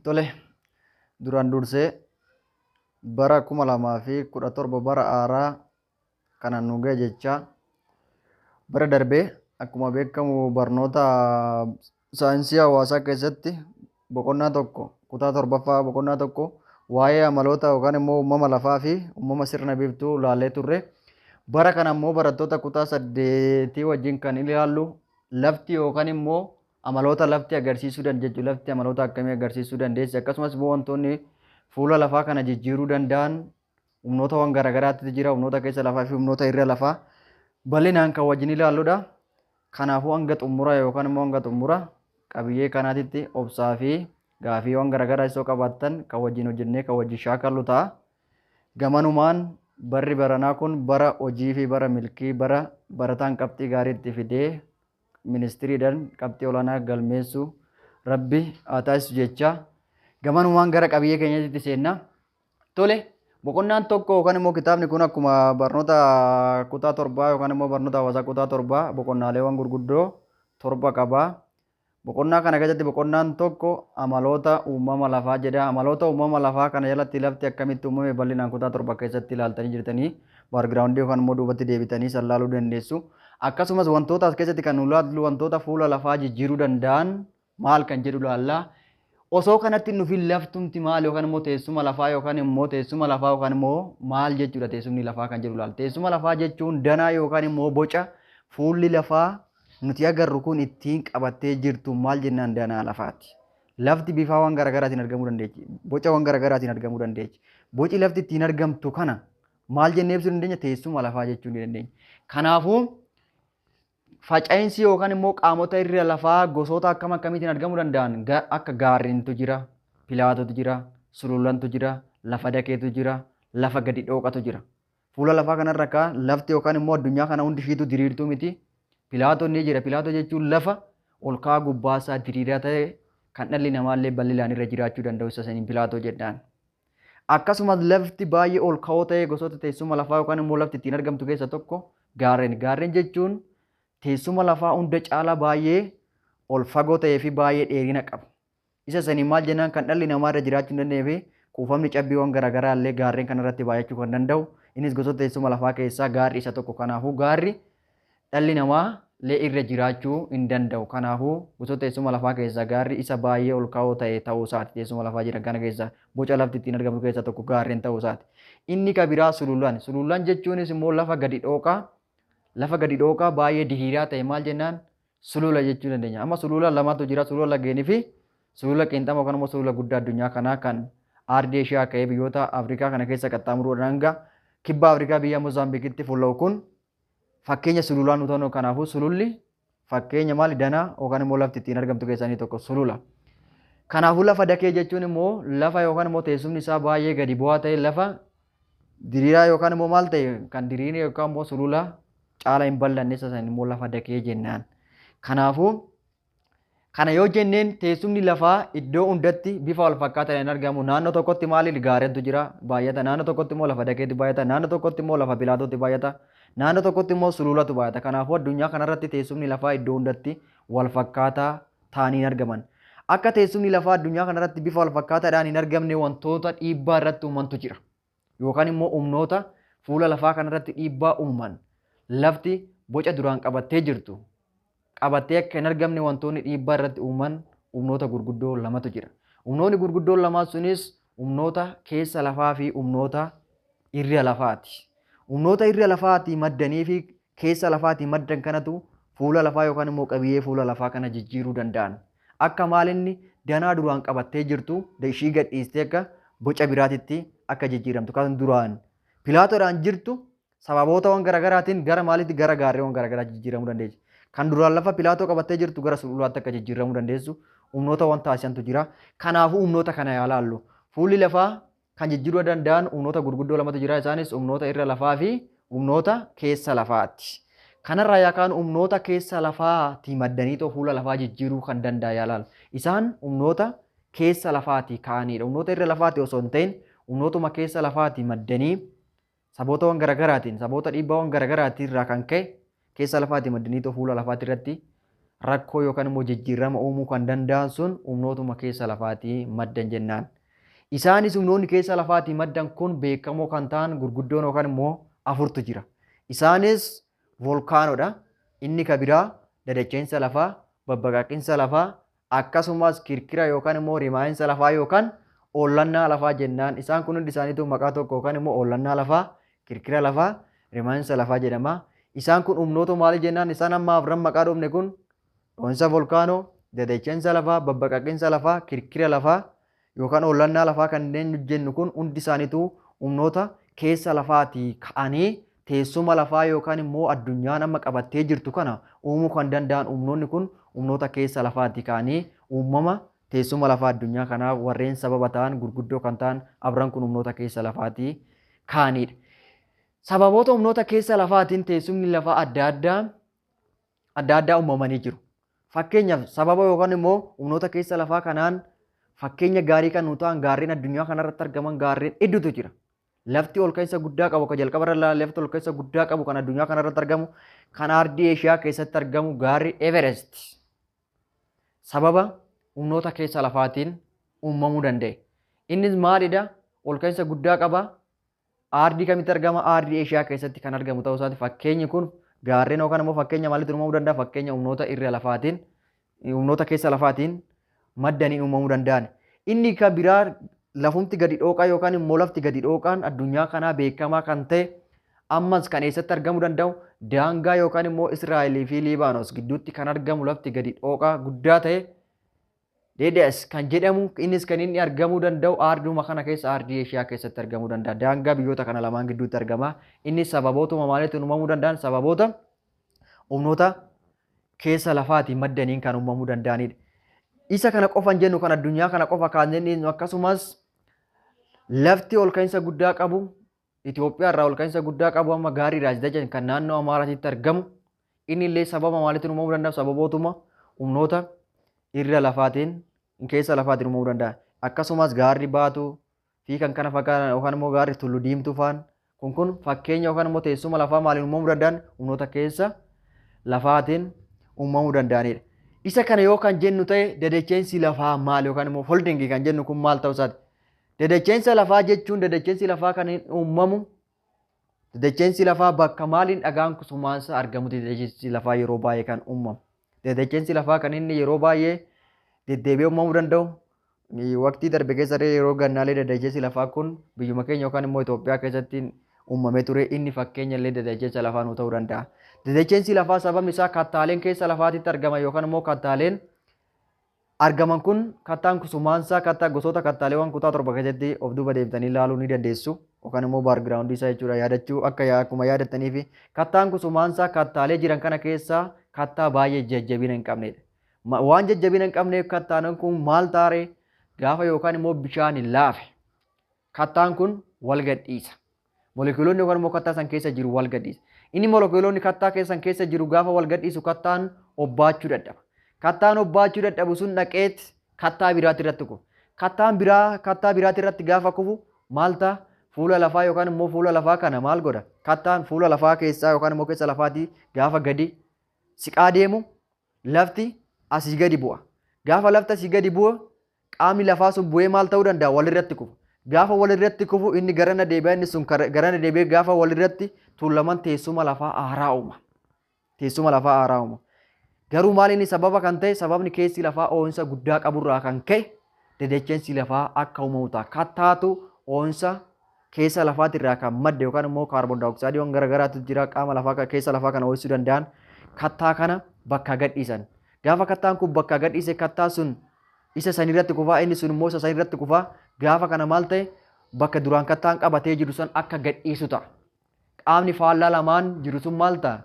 Tole, duraan dursee bara 2017 bara haaraa kanaan nu ga'e jechaa, bara darbee akkuma beekamu barnoota saayinsii hawaasaa keessatti boqonnaa 1, kutaa 7ffaa boqonnaa 1, waa'ee amaloota yookaan immoo uumama lafaa fi uumama sirna biiftuu laallee turre. Bara kana immoo barattoota kutaa 8 wajjin kan ilaallu lafti yookaan immoo amaloota lafti agarsiisuu dandeessu, lafti amaloota akkamii agarsiisuu dandeessi, akkasumas immoo wantoonni fuula lafaa kana jijjiiruu danda'an humnootawwan garaagaraatti jira, humnoota keessa lafaa fi humnoota irra lafaa bal'inaan kan wajjin ilaalludha. Kanaafuu hanga xumura yookaan immoo hanga xumura qabiyyee kanaatitti obsaa fi gaafiiwwan garaagaraa isoo qabaattan kan wajjin hojjennee kan wajjin shaakallu ta'a. Gamanumaan barri baranaa kun bara hojii fi bara milkii, bara barataan qabxii gaarii itti fidee ministiriidhaan qabxii olaanaa galmeessu Rabbi haa taasisu jechaa, gamanumaan gara qabiyyee keenyatti seenna. Tole, boqonnaan 1 yookaan immoo kitaabni kun akkuma barnoota kutaa 7 yookaan immoo barnoota hawaasaa kutaa 7 boqonnaaleewwan gurguddoo 7 qaba. Boqonnaa kana keessatti boqonnaan 1 amaloota uumama lafaa jedha. Amaloota uumama lafaa kana jalatti lafti akkamitti uumame bal'inaan kutaa 7 keessatti ilaaltanii jirtanii, background yookaan immoo duubatti deebitanii san laaluu dandeessu. Akkasumas wantoota as keessatti kan nu laallu wantoota fuula lafaa jijjiiruu danda'an maal kan jedhu laalla. Osoo kanatti hin dhufin laftumti maal yookaan immoo teessuma lafaa yookaan immoo teessuma lafaa yookaan immoo maal jechuudha teessumni lafaa kan jedhu laalla. Teessuma lafaa jechuun danaa yookaan immoo boca fuulli lafaa nuti agarru kun ittiin qabattee jirtu maal jennaan? Danaa lafaati. Lafti bifaawwan garaagaraatiin argamuu dandeechi. Bocawwan garaagaraatiin argamuu dandeechi. Boci lafti ittiin argamtu kana maal jennee ibsuu dandeenya? Teessuma lafaa jechuu ni dandeenya. Kanaafuu faca'insi yookaan immoo qaamota irra lafaa gosoota akkam akkamiitiin argamuu danda'an? Akka gaarrentu jira, pilaatotu jira, sululantu jira, lafa dakeetu jira, lafa gadi dhooqatu jira. Fuula lafaa kanarra akka lafti yookaan immoo addunyaa kana hundi ishiitu diriirtuu miti. Pilaatoon ni jira. Pilaatoo jechuun lafa ol ka'aa gubbaasaa diriiraa ta'e kan dhalli namaallee bal'inaan irra jiraachuu danda'u, isa saniin pilaatoo jedhaan. Akkasumas lafti baay'ee ol ka'oo ta'e gosoota teessuma lafaa yookaan immoo lafti ittiin argamtu keessa tokko gaarreen. Gaarreen jechuun teessuma lafaa hunda caalaa baay'ee ol fagoo ta'ee fi baay'ee dheerina qabu. Isa saniin maal jennaan? Kan dhalli namaa irra jiraachuu hin dandeenye fi kuufamni cabbiiwwan garaagaraa illee gaarreen kanarratti baay'achuu kan danda'u. Innis gosoota teessuma lafaa keessaa gaarri isa tokko. Kanaafuu gaarri dhalli namaa illee irra jiraachuu hin danda'u. Kanaafuu gosoota teessuma lafaa keessaa gaarri isa baay'ee ol ka'oo ta'e ta'uu isaati. Teessuma lafaa jiran kana keessaa boca lafti ittiin argamtu keessaa tokko gaarreen ta'uu isaati. Inni ka biraa sululaan. Sululaan jechuunis immoo lafa gadi dhooqaa, lafa gadi dhooqaa baay'ee diriiraa ta'e maal jennaan? Sulula jechuu dandeenya. Amma sulula lamatu jira, sulula lageenii fi sulula qiinxamoo yookaan immoo sulula guddaa addunyaa kanaa kan aardii Eeshiyaa ka'ee biyyoota Afrikaa kana keessa qaxxaamuruudhaan hanga kibba Afrikaa biyya Mozaambikitti fulla'u kun fakkeenya sululaa nu ta'u. Kanaafuu sululli fakkeenya maali? Danaa yookaan immoo lafti ittiin argamtu keessaa inni tokko sulula. Kanaafuu lafa dakee jechuun immoo lafa yookaan immoo teessumni isaa baay'ee gadi bu'aa ta'e, lafa diriiraa yookaan immoo maal ta'e, kan diriiraa yookaan immoo sulula caala hin bal'anne, isa san immoo lafa dakee jennaan. Kanaafuu kana yoo jenneen, teessumni lafaa iddoo hundatti bifa wal fakkaataan hin argamu. Naannoo tokkotti maali? Gaarrentu jira baay'ata. Naannoo tokkotti immoo lafa dakeetu baay'ata. Naannoo tokkotti immoo lafa pilaatootti baay'ata. Naannoo tokkotti immoo sululatu baay'ata. Kanaafuu addunyaa kanarratti teessumni lafaa iddoo hundatti wal fakkaataa ta'anii hin argaman. Akka teessumni lafaa addunyaa kanarratti bifa wal fakkaataadhaan hin argamne wantoota dhiibbaa irratti uumantu jira. Yookaan immoo humnoota fuula lafaa kanarratti dhiibbaa uuman, lafti boca duraan qabattee jirtu qabattee akka hin argamne wantoonni dhiibbaa irratti uuman humnoota gurguddoo lamatu jira. Humnoonni gurguddoon lamaan sunis humnoota keessa lafaa fi humnoota irra lafaati. Humnoota irra lafaatii maddanii fi keessa lafaatii maddan kanatu fuula lafaa yookaan immoo qabiyyee fuula lafaa kana jijjiiruu danda'an. Akka maalinni danaa duraan qabattee jirtu ishii gadhiistee akka boca biraatitti akka jijjiiramtu, kan duraan pilaatoodhaan jirtu sababootawwan garaagaraatiin gara maalitti, gara gaarreewwan garaagaraa jijjiiramuu dandeessi. Kan duraan lafa pilaatoo qabattee jirtu gara sululaatti akka jijjiiramuu dandeessu humnootawwan taasisantu jira. Kanaafuu humnoota kana yaa laallu. Fuulli lafaa kan jijjiiruu danda'an humnoota gurguddoo lamatu jira. Isaanis humnoota irra lafaa fi humnoota keessa lafaati. Kanarraa yaa kaanu, humnoota keessa lafaatii maddaniitoo fuula lafaa jijjiiruu kan danda'a yaa laalu. Isaan humnoota keessa lafaatii ka'anidha. Humnoota irra lafaatii osoo hin ta'in humnootuma keessa lafaatii maddanii sabootawwan garaagaraatiin, saboota dhiibbaawwan garaagaraatiin irraa kan ka'e keessa lafaatii maddaniitoo fuula lafaati irratti rakkoo yookaan immoo jijjiirama uumuu kan danda'an sun humnootuma keessa lafaatii maddan jennaan. Isaanis humnoonni keessa lafaatii maddan kun beekamoo kan ta'an gurguddoon yookaan immoo afurtu jira. Isaanis volkaanoodha. Inni ka biraa dadacheensa lafaa, babbaqaqinsa lafaa, akkasumas kirkira yookaan immoo rimaa'insa lafaa yookaan oollannaa lafaa jennaan. Isaan kun hundi isaaniitu maqaa tokko yookaan immoo oollannaa lafaa, kirkira lafaa, rimaa'insa lafaa jedhama. Isaan kun humnoota maalii jennaan? Isaan amma afran maqaa dhoofne kun dho'insa volkaanoo, dadacheensa lafaa, babbaqaqinsa lafaa, kirkira lafaa yookaan oollannaa lafaa kanneen jennu kun hundi isaaniitu humnoota keessa lafaatii ka'anii teessuma lafaa yookaan immoo addunyaan amma qabattee jirtu kana uumuu kan danda'an humnoonni kun humnoota keessa lafaatii ka'anii uumama teessuma lafaa addunyaa kanaa warreen sababa ta'an gurguddoo kan ta'an afran kun humnoota keessa lafaatii ka'anidha. Sababoota humnoota keessa lafaatiin teessumni lafaa adda addaa uumamanii jiru. Fakkeenyaaf sababa yookaan immoo humnoota keessa lafaa kanaan fakkeenya gaarii kan nu ta'an gaarreen addunyaa kanarratti argaman gaarreen hedduutu jira. Lafti ol ka'iinsa guddaa qabu kan jalqaba irra lafti ol ka'iinsa guddaa qabu kan addunyaa kanarratti argamu kan aardii Eeshiyaa keessatti argamu gaarri Everest sababa humnoota keessa lafaatiin uumamuu danda'e. Innis maalidha? Ol ka'iinsa guddaa qaba. Aardii kamitti argama? Aardii Eeshiyaa keessatti kan argamu ta'uu isaati. Fakkeenyi kun gaarreen yookaan immoo fakkeenya maaliitiin uumamuu danda'a? Fakkeenya humnoota irra lafaatiin, humnoota keessa lafaatiin maddaniin uumamuu danda'an. Inni kan biraa lafumti gadi dhooqaa yookaan immoo lafti gadi dhooqaan addunyaa kanaa beekamaa kan ta'e ammas kan eessatti argamuu danda'u daangaa yookaan immoo Israa'elii fi Liibaanos gidduutti kan argamu lafti gadi dhooqaa guddaa ta'e DDS kan jedhamu innis kan inni argamuu danda'u aardiuma kana keessa aardii Eeshiyaa keessatti argamuu danda'a. Daangaa biyyoota kana lamaan gidduutti argama. Innis sababootuma maaliitiin uumamuu danda'an? Sababoota humnoota keessa lafaatiin maddaniin kan uumamuu danda'anidha. Isa kana qofa hin jennu kan addunyaa kana qofa kaasnee dhiisnu akkasumas lafti ol ka'iinsa guddaa qabu Itoophiyaa irraa ol ka'iinsa guddaa qabu amma gaarii Raas Dajan kan naannoo Amaaraatitti argamu inni illee sababa maaliitiin uumamuu danda'a? Sababootuma humnoota irra lafaatiin keessa lafaatiin uumamuu danda'a. Akkasumas gaarri Baatuu fi kan kana fakkaatan yookaan immoo gaarri Tullu Diimtuu faan kun fakkeenya yookaan immoo teessuma lafaa maaliin uumamuu danda'an humnoota keessa lafaatiin uumamuu danda'anidha. Isa kana yoo kan jennu ta'e dadacheensi lafaa maal yookaan immoo foldingii kan jennu kun maal ta'uu isaati? Dadacheensa lafaa jechuun dadacheensi lafaa kan hin uumamu dadacheensi lafaa bakka maaliin dhagaan kusumaansa argamutti dadacheensi lafaa yeroo baay'ee kan uumamu. Dadacheensi lafaa kan inni yeroo baay'ee deddeebi'ee uumamuu danda'u waqtii darbe keessa yeroo gannaalee dadacheensi lafaa kun biyyuma keenya yookaan immoo Itoophiyaa keessatti uumamee ture inni fakkeenya illee dadacheensa lafaa nu ta'uu danda'a. Dadacheensi lafaa sababni isaa kattaaleen keessa lafaatitti argama yookaan immoo kattaaleen argaman kun kattaan kusumaansaa kattaa gosoota kattaaleewwan kutaa 7 keessatti of duuba deebitanii ilaaluu ni dandeessu yookaan immoo baargiraawundii isaa jechuudha yaadachuu akka akkuma yaadattanii fi kattaan kusumaansaa kattaalee jiran kana keessaa kattaa baay'ee jajjabina hin qabnedha. Waan jajjabina hin qabneef kattaan kun maal taaree gaafa yookaan immoo bishaan hin laafe kattaan kun wal gadhiisa. Molekuloonni yookaan immoo kattaa san keessa jiru wal gadhiisa. Inni molekuloonni kattaa keessan keessa jiru gaafa wal gadhiisu kattaan obbaachuu dadhaba. Kattaan obbaachuu dadhabu sun dhaqeet kattaa biraatti irratti kufa. Kattaan biraa kattaa biraatti irratti gaafa kufu maal ta'a? Fuula lafaa yookaan immoo fuula lafaa kana maal godha? Kattaan fuula lafaa keessaa yookaan immoo keessa lafaatii gaafa gadi siqaa deemu lafti asii gadi bu'a. Gaafa lafti asii gadi bu'a qaamni lafaa sun bu'ee maal ta'uu danda'a? Walirratti kufa. Gaafa walirratti kufu inni garana deebi'a inni sun garana deebi'ee gaafa walirratti tuulaman teessuma lafaa haaraa uuma. Teessuma lafaa haaraa uuma. Garuu maal inni sababa kan ta'e sababni keessi lafaa oo'insa guddaa qaburraa kan ka'e dadacheensi lafaa akka uumamu ta'a. Kattaatu oo'insa keessa lafaatirraa kan madde yookaan immoo kaarboon daayoksaayidiiwwan garaagaraatu jira qaama lafaa keessa lafaa kana ho'isuu danda'an kattaa kana bakka gadhiisan. Gaafa kattaan kun bakka gadhiise kattaa sun isa sanirratti kufaa inni sun immoo isa sanirratti kufaa gaafa kana maal ta'e bakka duraan kattaan qabatee jiru san akka gadhiisu ta'a. Qaamni faallaa lamaan jiru sun maal ta'a?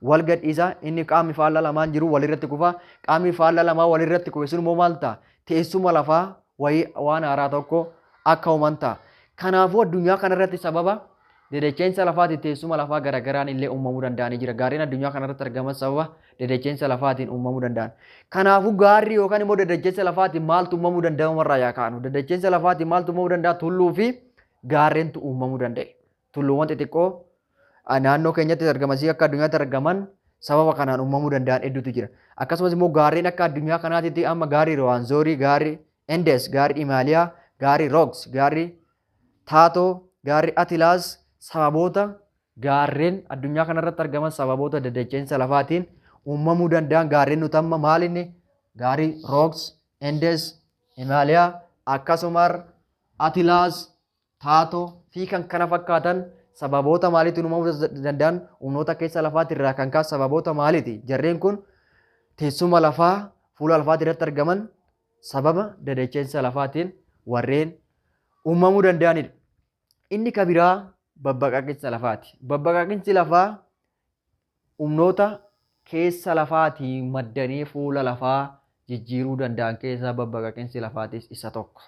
Wal gadhiisa inni qaamni faallaa lamaan jiru walirratti kufa qaamni faallaa lamaan walirratti kufe sun immoo maal ta'a? Teessuma lafaa wayii waan haaraa tokko akka uuman ta'a. Kanaafuu addunyaa kanarratti sababa dadacheensa lafaatiin teessuma lafaa garaagaraan illee uumamuu danda'anii jira. Gaarreen addunyaa kanarratti argaman sababa dadacheensa lafaatiin uumamuu danda'an. Kanaafuu gaarri yookaan immoo dadacheensa lafaatiin maaltu uumamuu danda'a warraa yaa kaanu. Dadacheensa lafaatiin maaltu uumamuu danda'a? Tulluu fi gaarreentu uumamuu danda'e. Tulluuwwan xixiqqoo naannoo keenyatti argaman akka addunyaatti argaman sababa kanaan uumamuu danda'an hedduutu jira. Akkasumas immoo gaarreen akka addunyaa kanaatitti amma gaarri Ruwaanzoorii, gaarri Endes, gaarri Himaaliyaa, gaarri Rooks, gaarri Taatoo, gaarri Atilaas sababoota gaarreen addunyaa kanarratti argaman sababoota dadacha'insa lafaatiin uumamuu danda'an gaarreen nuti amma maal inni gaarri Rooks, Endes, Himaaliyaa akkasumas Atilaas, Taatoo fi kan kana fakkaatan sababoota maaliitiin uumamuu danda'an humnoota keessa lafaati irraa kan ka'an sababoota maaliiti? Jarreen kun teessuma lafaa fuula lafaati irratti argaman sababa dadacha'insa lafaatiin warreen uumamuu danda'anidha. Inni ka biraa babbaqaqinsa lafaati. Babbaqaqinsi lafaa humnoota keessa lafaatii maddanii fuula lafaa jijjiiruu danda'an keessaa babbaqaqinsi lafaatis isa tokko.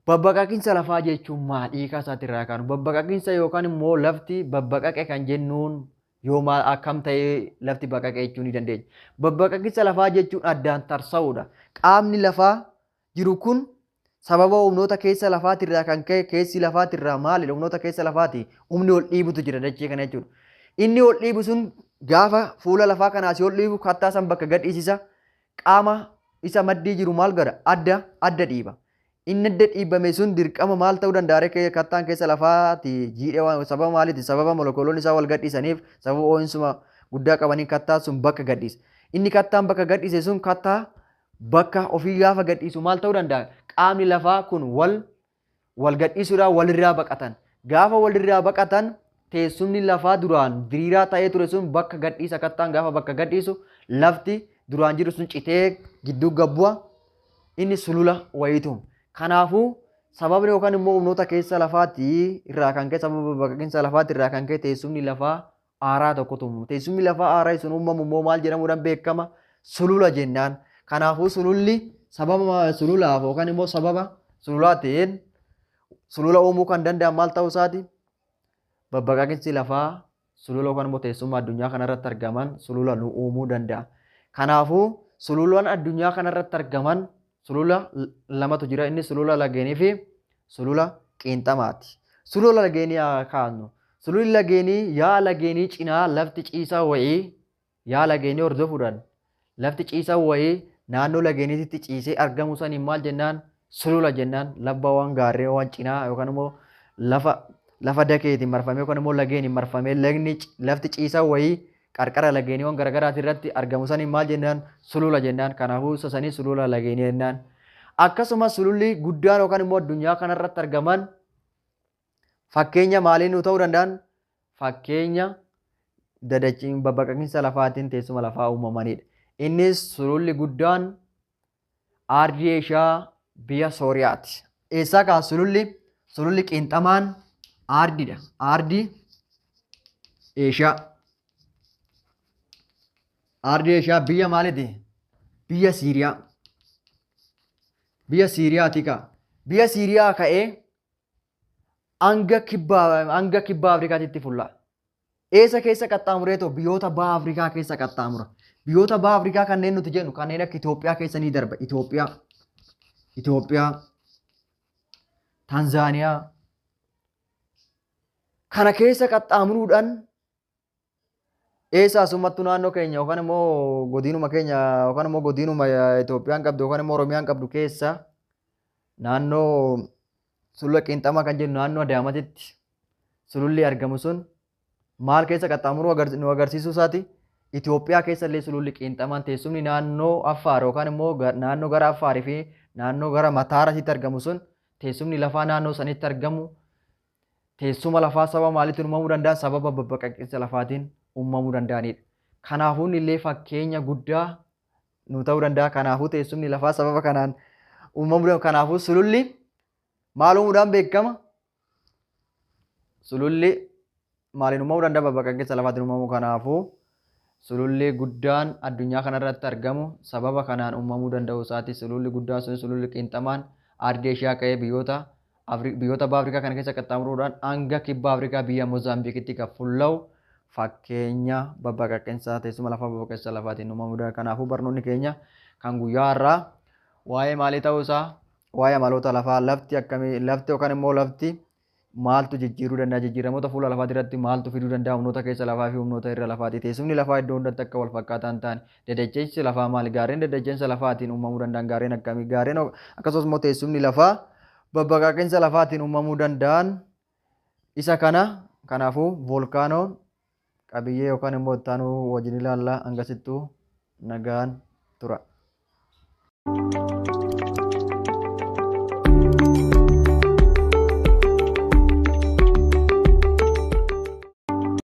Babbaqaqinsa lafaa jechuun maal? Hiikaa isaati irraa kaanu. Babbaqaqinsa yookaan immoo lafti babbaqaqe kan jennuun yoo maal akkam ta'ee lafti baqaqe jechuu ni dandeenya. Babbaqaqinsa lafaa jechuun addaan tarsa'uudha. Qaamni lafaa jiru kun sababa humnoota keessa lafaatirraa kan ka'e keessi lafaatirraa maalidha? Humnoota keessa lafaati. Humni ol dhiibutu jira dachee kana jechuudha. Inni ol dhiibu sun gaafa fuula lafaa kanaa si ol dhiibu kattaa san bakka gadhiisisa. Qaama isa maddii jiru maal godha? Adda adda dhiiba. Inni adda dhiibame sun dirqama maal ta'uu danda'a ree kattaan keessa lafaati jiidhee waan sababa maaliiti? Sababa molekoloonni isaa wal gadhiisaniif sababa ho'insuma guddaa qabaniin kattaan sun bakka gadhiisa. Inni kattaan bakka gadhiise sun kattaa bakka ofii gaafa gadhiisu maal ta'uu danda'a? Qaamni lafaa kun wal wal gadhiisuudhaan walirraa baqatan. Gaafa walirraa baqatan teessumni lafaa duraan diriiraa ta'ee ture sun bakka gadhiisa kattaan gaafa bakka gadhiisu lafti duraan jiru sun citee gidduu gabbu'a. Inni sulula wayiitu. Kanaafuu sababni yookaan immoo humnoota keessa lafaatti irraa kan ka'e sababa baqaqinsa lafaatti irraa kan ka'e teessumni lafaa aaraa tokkotu uumama. Teessumni lafaa aaraa sun uumamu immoo maal jedhamuudhaan beekama? Sulula jennaan. Kanaafuu sululli sababa sululaaf yookaan immoo sababa sululaa ta'een sulula uumuu kan danda'an maal ta'uu isaati? Babbaqaqinsi lafaa sulula yookaan immoo teessuma addunyaa kanarratti argaman sulula nu uumuu danda'a. Kanaafuu sululawwan addunyaa kanarratti argaman sulula lamatu jira. Inni sulula lageenii fi sulula qiinxamaati. Sulula lageenii haa kaasnu. Sululli lageenii yaa'a lageenii cinaa lafti ciisaa wayii yaa'a lageenii hordofuudhaan lafti ciisaa wayii naannoo lageeniitti ciisee argamu saniin maal jennaan sulula jennaan labbawwan gaarreewwan cinaa yookaan immoo lafa lafa dakeetiin marfamee yookaan immoo lageeniin marfamee lagni lafti ciisaa wayii qarqara lageeniiwwan garagaraati irratti argamu saniin maal jennaan sulula jennaan kanaafuu isa sanii sulula lageenii jennaan. Akkasumas sululli guddaan yookaan immoo addunyaa kanarratti argaman fakkeenya maalii nu ta'uu danda'an fakkeenya dadachiin babbaqaqinsa lafaatiin teessuma lafaa uumamanidha. Innis sululli guddaan aardii Eeshiyaa biyya Sooriyaati. Eessaa ka'a sululli? Sululli qiinxamaan aardiidha. Aardii Eeshiyaa. Aardii Eeshiyaa biyya maaliiti? Biyya Siiriyaa. Biyya Siiriyaati ka'a. Biyya Siiriyaa ka'ee hanga kibba hanga kibba Afrikaatitti fulla'a. Eessa keessa qaxxaamuree too biyyoota baha Afrikaa keessa qaxxaamura. Biyyoota baha Afrikaa kanneen nuti jennu kanneen akka Itoophiyaa keessa ni darba. Itoophiyaa, Itoophiyaa, Tanzaaniyaa. Kana keessa qaxxaamuruudhaan eessa asumattu naannoo keenya yookaan immoo godinuma keenya yookaan immoo godinuma Itoophiyaan qabdu yookaan immoo Oromiyaan qabdu keessa naannoo sulula qiinxamaa kan jennu naannoo Adaamatitti sululli argamu sun maal keessa qaxxaamuruu nu agarsiisuu isaati. Itoophiyaa keessa illee sululli qiinxamaan teessumni naannoo Affaar yookaan immoo naannoo gara Affaarii fi naannoo gara Mataarasitti argamu sun teessumni lafaa naannoo sanitti argamu teessuma lafaa sababa maaliitiin uumamuu danda'an sababa babbaqaqinsa lafaatiin uumamuu danda'anidha. Kanaafuu inni illee fakkeenya guddaa nu ta'uu danda'a. Kanaafuu teessumni lafaa sababa kanaan uumamuu danda'a. Kanaafuu sululli maal uumuudhaan beekama? Sululli maaliin uumamuu danda'a? Babbaqaqinsa lafaatiin uumamuu. Kanaafuu sululli guddaan addunyaa kanarratti argamu sababa kanaan uumamuu danda'uu isaati. Sululli guddaan sun sululli qiinxamaan ardii Eeshiyaa ka'ee biyyoota biyyoota baha Afrikaa kana keessa qaxxaamuruudhaan hanga kibba Afrikaa biyya Moozaambiikitti kan fulla'u fakkeenya babbaqaqinsa teessuma lafaa babbaqaqinsa lafaatiin uumamuu danda'a. Kanaafuu barnoonni keenya kan guyyaa har'aa waa'ee maalii ta'uu isaa waa'ee amaloota lafaa lafti akkamii lafti yookaan immoo lafti Maaltu jijjiiruu danda'a? Jijjiiramoota fuula lafaatii irratti maaltu fiduu danda'a? Humnoota keessa lafaa fi humnoota irra lafaati. Teessumni lafaa iddoo hundatti akka wal fakkaataa hin taane. Dadacheensi lafaa maali? Gaarreen dadacheensa lafaatiin uumamuu danda'an gaarreen akkamii? Gaarreen akkasumas immoo teessumni lafaa babbaqaqinsa lafaatiin uumamuu danda'an isa kana. Kanaafuu voolkaanoon qabiyyee yookaan immoo itti aanuu wajjin ilaalla. Hangasittuu nagaan tura.